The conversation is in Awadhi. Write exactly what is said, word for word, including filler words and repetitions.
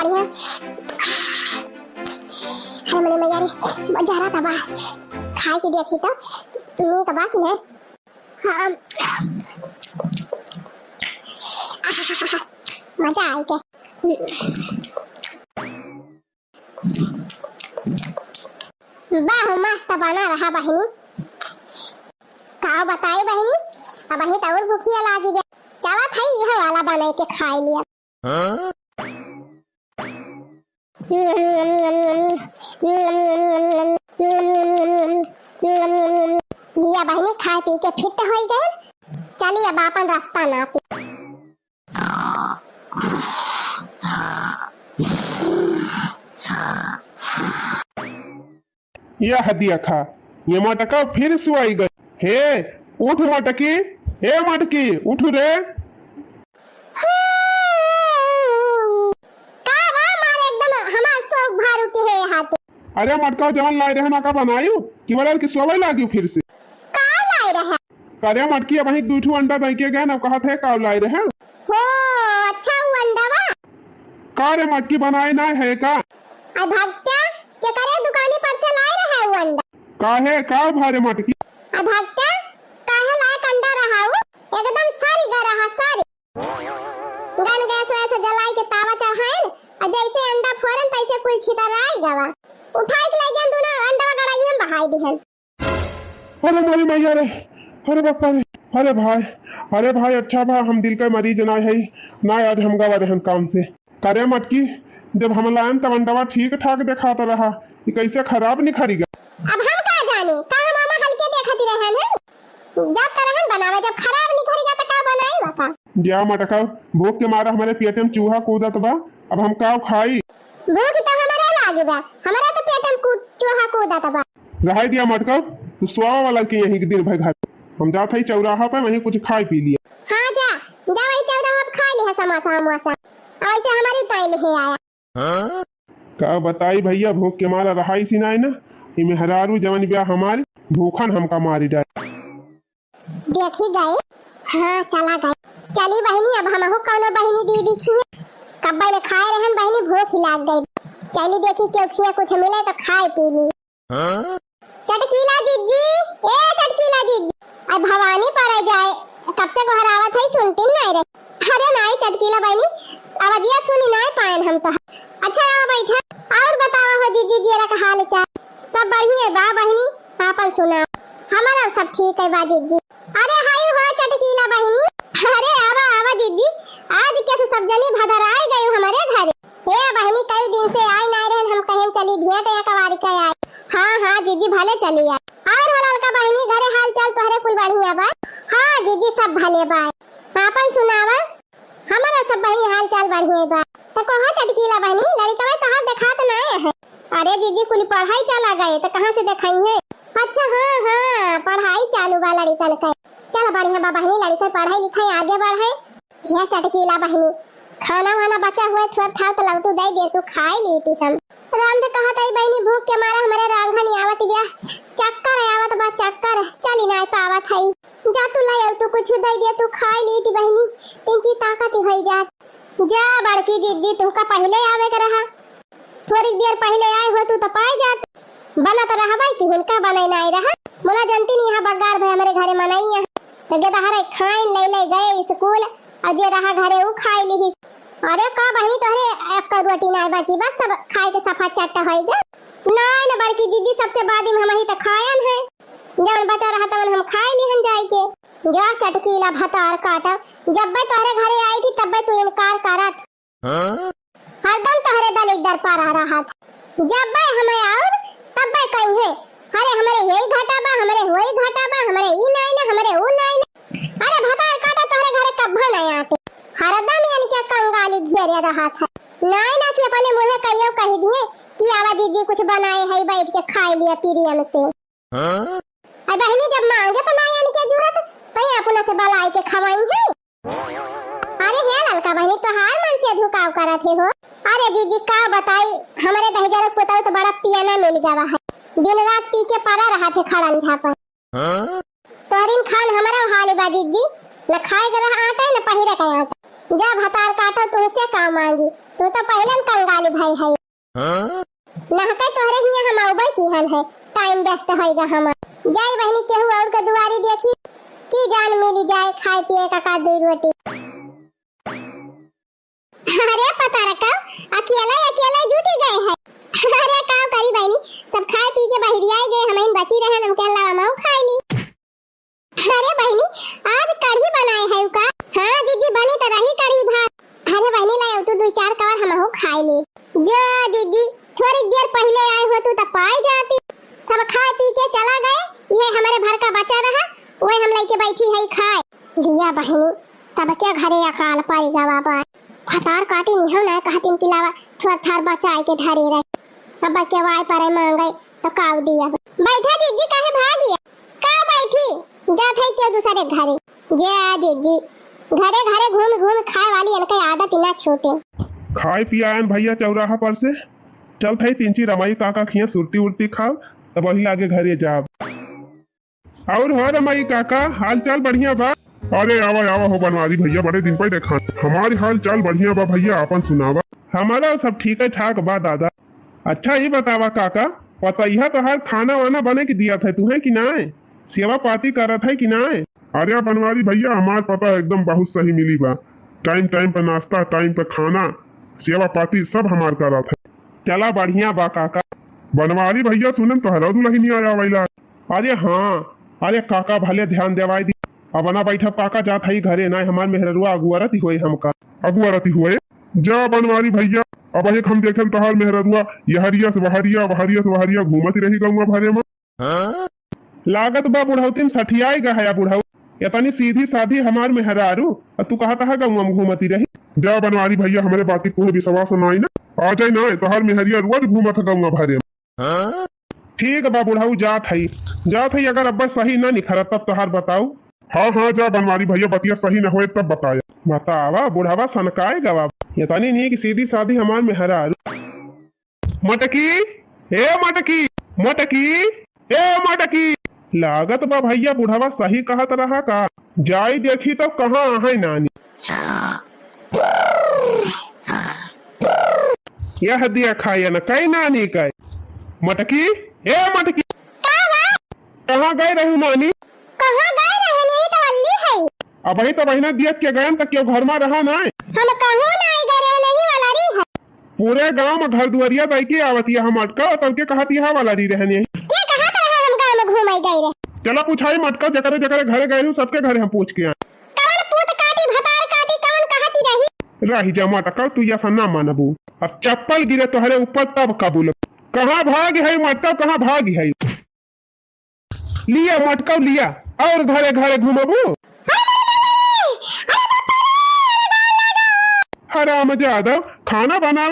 बढ़िया। अरे मने मैया रे, जरा तबा खाए के देखी तो नीक बा कि नहीं? हाँ। मजा आई के। बाहु मस्त बना रहा बहिनी। का बताई बहिनी, अबहीं त और भूखिया लागी बे। चला था यह वाला बनाई के खाई लिया। हाँ? लिया बहिनी, खाए पी के फिट होई गए। चली अब आपन रास्ता नापी। यह दिया खा, ये मटका फिर सुआई गई। हे, उठ मटकी, हे मटकी, उठ रे। का बा मारे एकदम हमार शौक भारू के है हाथ। अरे मटका जवन लाए रहे ना का बनायू कि मरल की सोवे लागी फिर से। का लाए रहे? अरे मटकी अबहीं दुइ ठो अंडा दइ के गए ना, कहत है का लाए रहे। हो, अच्छा वो अंडा बा। का रे मटकी बनाए ना है का? आ भक्ता, केकरे दुकानी पर से लाए रहे वो अंडा? काहे, का भारे मटकी? आ भक्ता, काहे लायक अंडा रहा वो? एकदम सारी गा रहा, सारी। गन गैस वैस जलाई के तावा चढ़ाएन, आ जैसे अंडा फोरन तैसे कुल छितराई गवा। उठाई के ले गन दुनो अंडवा गड़ाई हम बहाई दिहन। अरे मोरी मैया रे, अरे बापा रे, अरे भाई, अरे भाई, अच्छा भा हम दिल का मरीज ना है, ना आज हम गवा रहन काम से। करे मटकी, जब हम लायन तब अंडवा ठीक ठाक देखात रहा, ये कैसे खराब निखरी गा? अब हम का जाने, का हम आमा हल्के देखत रहन हैं? जब तरहन बनावे, जब खराब निखरी गा तो का बनाई बता? जा मटका, भूख के मारा हमारे पेट में चूहा कूदत बा, अब हम का खाई? भूख तो हमारे लागी बा, हमारा तो पेट में कूद, चूहा कूदत बा। रहाई दिया मटका, तू सोवा वाला के यहीं के दिन भर घर। हम जात हई चौराहा पे, वहीं कुछ खाए पी लिया। हाँ जा, जा वही चौराहा पे खा लिया समोसा वमोसा। ऐसे हमारी ताई ले आया। हाँ? का बताई भैया, भूख के मारा रहाई सी नाई ना। ई मेहरारू जवन बिया हमारी, भूखन हमका मारी डाल। देखी गए, हाँ चला गए। चली बहिनी, अब हमहू कौनो बहिनी दीदी खिया। कब्बे ले खाए रहन बहिनी, भूख ही लाग गई। चली देखी केहू खिया कुछ मिले तो खाए पी ली। हाँ? चटकीला जिज्जी, ए चटकीला जिज्जी, अब भवानी पड़े जाए, कब से गोहरावत है, सुनती नहीं रे। अरे नाई चटकीला बहिनी, आवाजिया सुनी नाई पायन हम तो। अच्छा आओ बैठा, और बतावा हो जिज्जी जी का हाल चाल? सब बढ़िया बा बहिनी, आपन सुनाओ। हमारा सब ठीक है बा जिज्जी। अरे हाय हो चटकीला बहिनी, अरे आवा आवा जिज्जी, आज कैसे सब जनी भदराए गए हमारे घरे। हे बहिनी, कई दिन से आई नाई रहन, हम कहेन चली भेंट या कवारी के आई। हाँ, हाँ, जिज्जी, भले चली आई। और हो ललका बहिनी, घरे हाल चाल तोहरे कुल बढ़िया बा? हाँ, जिज्जी, सब भले बा। आपन सुनावा? हमारा सब बहिनी हाल चाल बढ़िया बा। त कहो चटकीला बहिनी, लड़िकवा कहाँ देखात नाई है? अरे जिज्जी, कुल पढ़ाई चला गए, त कहाँ से देखाई है? अच्छा, हाँ, हाँ, पढ़ाई चालू बा लड़िकन के। चल बढ़िया बा बहिनी, लड़िकन पढ़ाई लिखाई आगे बढ़े। हे चटकीला बहिनी, खाना वाना बचा हुए थोर थार तो लौटू दे दे, तू खाए लीती हम। राम दे कहत आई बहिनी, भूख के मारे हमरे रांघा नहीं आवत बिया, चक्कर आवत बा चक्कर, चली नाई पावत हई। जा तू ले आऊ, तू कुछ दे दे, तू खाए लीती बहिनी, तिनची ताकत ही होई जात। जा बड़की जिज्जी, तुहका पहिले आवे के रहा। थोड़ी देर पहिले आए हो तू तो पाए जात। बनत रहबे कि हिनका बने नाई रहा। मुला जनती नहीं यहाँ बगार भाई हमरे घरे मनई है। तो गेदहरे खाइन ले ले गए स्कूल और जे रहा घरे उ खाई लिहिस। अरे का बहिनी तोहरे एक का रोटी नाई बची, बस सब खाए के सफा चट्ट होई गए। नाई न बड़की जिज्जी, सबसे बाद में हम ही तो खायन है। जवन बचा रहा तवन हम खाए लिहन जाए के। जा चटकीला भतार काटा, जब्बे तोहरे घरे आई थी तब्बे तू इनकार करत। हाँ? हरदम तोहरे दलिद्दर परा रहत। जब्बे हमें आउर, तब्बे कहिए, "अरे, हमरे यही घाटा बा, हमरे वही घाटा बा, हमरे ई नाई ना, हमरे ऊ नाई ना।" अरे, भतार काटा तोहरे घरे कब्बो नाई आते। हरदम इनके कंगाली घेरे रहत है। नाई ना कि अपने मुँहे कहियो कह दिए कि "आवा जिज्जी, कुछ बनाए है, बैठ के खाए लिया प्रेम से।" हाँ? अरे बहिनी, जब मांगे तो नाई आने के जरूरत, तई अपना से बलाई के खवाई है। अरे हे ललका बहिनी, तोहार मन से धुकाव करत है हो। अरे जिज्जी, का बताई, हमरे दहिजर पुतौ तो बड़ा पियना मिल गवा है, दिन रात पी के पड़ा रहा थे खड़न झापन। हाँ? तोहरिन खान हमरा हाल बा जिज्जी, न खाए के रह आटा, न पहिरे के आटा। जा भतार काटो, तुमसे का मांगी, तू तो पहिले न कंगाली भई है। हाँ? नहके तोहरे हियाँ हम आउबे किहन है, time waste होइगा हमार। जाई बहिनी केहू और के दुआरी देखी, की जान मिली जाए खाए पिए का, का दुई रोटी। अरे पता रखा, अकेले अकेले जुटी गए है। अरे का करी बहिनी, सब खाए पी के बहिरियाई गए, हमइन बची रहन, हमके अलावा मऊ खाई ली। अरे बहिनी, आज कढ़ी बनाए है का? हाँ जीजी, बनी तो रही कढ़ी भात। अरे बहिनी, लाई तू दुई चार कवर हमहू खाए ली। जो जीजी, थोड़ी देर पहिले आए हो तू तो पाए जाती। सब खाए पी के चला गए, ये हमरे भर का बचा रहा, वही हम लेके बैठी है खाए। दिया बहिनी, सबके घरे अकाल पड़ गवा बा। फतार काटी निहौ ना कहतिन कि लावा थोर थार बचाए के धरे रहे। अब के वाय परे मांगे तो काऊ दिया। बैठा जीजी, काहे भागिया? का बैठी? जात है क्यों दूसरे घरे? जे आ जीजी, घरे घरे घूम घूम खाए वाली इनके आदत ही ना छूटे। खाए पियायन भैया चौराहा पर से, चलत है तीन ची रमाई काका खिया सुरती उरती खाओ, तब वही लागे घरे जाब। और हो रमाई काका, हाल चाल बढ़िया बा? अरे आवा आवा हो बनवारी भैया, बड़े दिन पर देखा। हमारी हाल चाल बढ़िया बा भैया, आपन सुनावा। हमारा सब ठीक है ठाक बा दादा। अच्छा ये बतावा काका, पतैया तोहार खाना वाना बने के दिया थे तुहे कि नाय? सेवा पाती करत है कि नाय? अरे बनवारी भैया, हमार पता एकदम बहुत सही मिली बा। Time time पे नाश्ता, time पे खाना, सेवा पाती सब हमार करत है। चला बढ़िया बा काका। बनवारी भैया सुनन तोहरा दुल्हनिया आया वैला। अरे हाँ, अरे काका भले ध्यान देवाई दी। अब ना बैठब काका, जात हई घरे, ना हमार मेहररुआ अगुआरत ही होए हमका। अगुआरत ही होए? जा बनवारी भैया, अब एक हम देखेन तोहार मेहररुआ यहरिया से वहरिया, वहरिया से वहरिया घूमत ही रही गौवा भरे में। लागत बा बुढ़ौती में सठियाई गया है बुढ़ऊ। इतनी सीधी साधी हमार मेहरारू, और तू कहत है गौवा में घूमती रही। जा बनवारी भैया, हमरे बात की कोई विश्वास नाई ना। आ जाए ना, तोहार मेहरिया रोज घूमत है गौवा भरे में। ठीक बा बुढ़ऊ, जात हई, जात हई, अगर अब्बा सही ना निखरत तब तोहार बताऊ। हाँ हाँ, जा बनवारी भैया, बतिया सही न होए तब बताया। बतावा बुढ़वा सनकाए गवा, इतनी नीक सीधी साधी हमार मेहरारू। मटकी, ए मटकी, मटकी, ए मटकी। लागत बा भैया बुढ़वा सही कहत रहा का, जाई देखी तो कहाँ है नानी। यह देखा ये न कई नानी कई। मटकी, ए मटकी। का बा? कहाँ गए रहू नानी? कहाँ गए रहन, यही तो अल्ली है। अबही तो बहिना दियत के गयन त केहू घर मा रहा नाय। हम कहूँ नाय गए रहन, यही वाला रही है। पूरे गाँव मा घर दुआरिया दाई के आवत यह मटका, तब के कहत यह वाला रही रहन यही। के कहत रहा हम गाँव मा घूमे गए रहे? चला पूछाई मटका, जकरे जकरे घरे गए रहू, सबके घरे हम पूछ के आए। कवन पूत काटी, भतार काटी, कवन कहती रही? रही जा मटका, तू यह सन्ना मानबू। अब चप्पल गिरे तोहरे ऊपर तब कबूल। कहाँ भाग है मटका, कहाँ भाग है? लिया मटकव लिया, और घरे घरे घूमबू। हराम जादव, खाना बनावे